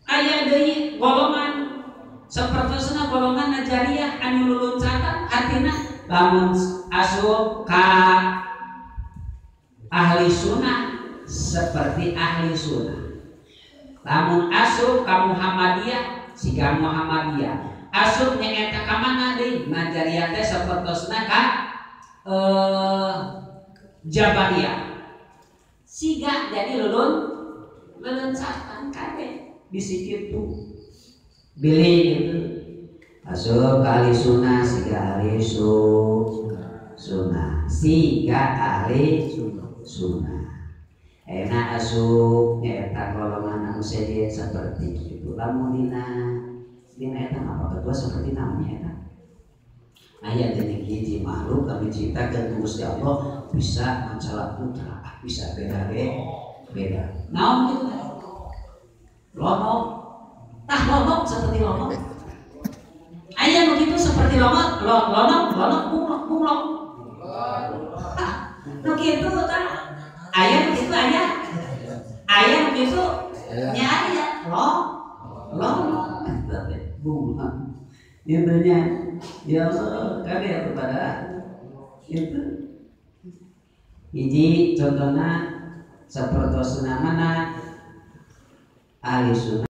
Aya deui golongan sapertosna golongan najariyah anu luluncatan artina lamun asup ka ahli sunnah seperti ahli sunnah, lamun asup ka Muhammadiyah siga Muhammadiyah, asup nyaeta ka mana deui najariyah teh sapertosna ka Jabariyah siga jadi luluncatan kabeh bisi kitu bilih gitu asup ka ahli sunnah siga ahli sunnah siga ahli sunnah enak asup nyaeta golongan anu sejen seperti itu lamun dina dina eta mah ketua seperti namanya eta aya deui hiji makhluk kami ciptakeun ku Gusti Allah bisa mancala putra bisa beda beda naon kitu lonok tah lonok seperti lonok aya nu kitu seperti lonok lonok lonok bunglok bunglok nu kitu tah aya nu kitu aya aya nu kitu nya aya lonok bunglok intinya ya Allah kade kepada itu hiji contohna sapertosna mana ahli sunnah.